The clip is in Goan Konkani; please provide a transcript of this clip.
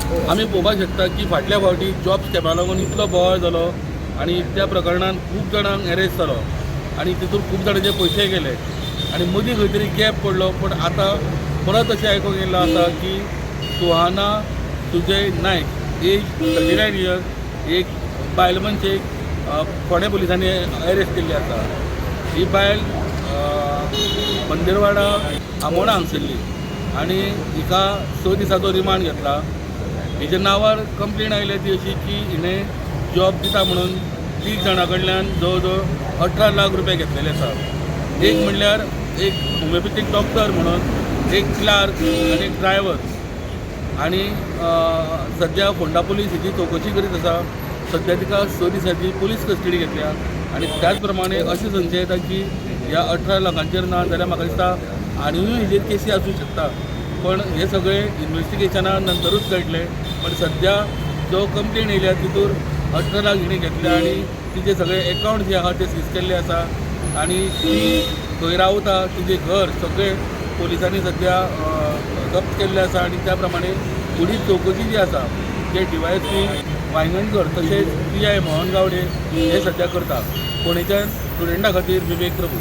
आमी पळोवपाक शकता की फाटल्या फावटी जॉब स्कॅमा लागून इतलो बोवाळ जालो आनी त्या प्रकरणान खूब जाणांक एरेस्ट जालो आनी तितून खूब जाणांचे पयशे गेले आनी मदीं खंय तरी गॅप पडलो. पूण आतां परत अशें आयकूंक येयलां आसा की सुहाना सुजय नायक, एज 39 इयर्स, एक बायल मनशेक फोंडें पुलिसांनी एरेस्ट केल्ली आसा. ही बायल मंदिरवाडा आमोणा हांगसरली आनी हिका 6 दिसाचो रिमांड घेतला. हिच्या नांवार कंप्लेन आयल्या ती अशी की हिणें जॉब दिता म्हणून तीग जाणां कडल्यान जवळ जवळ 18 लाख रुपया घेतलेले आसा. एक म्हणल्यार एक होमिओपॅथीक डॉक्टर म्हणून, एक क्लार्क आनी एक ड्रायव्हर. आनी सद्या फोंडा पुलीस हिची चवकशी करीत आसा. सद्या तिका 6 दिसांची पुलीस कस्टडी घेतल्या आनी त्याच प्रमाणे अशें संशय येता की ह्या 18 लाखांचेर ना जाल्यार म्हाका दिसता आनियूय हेजेर केसी आसूं शकता. पण हे सगळें इन्वेस्टिगेशना नंतरूच कळटलें. पण सद्या जो कंप्लेन येयल्या तितूर 18 लाख हिणें घेतले आनी तिचे सगळे एकावंट जे आहा ते सीज केल्ले आसा आनी ती खंय रावता तिजें घर सगळें पोलिसांनी सद्या जप्त केल्लें आसा. आनी त्या प्रमाणे फुडली चवकशी जी आसा ते डीवायएसपी वायंगणकर तशेंच पीआय मोहन गावडे हे सद्या करता. फोंडेच्यान स्टुडंटा खातीर विवेक प्रभू.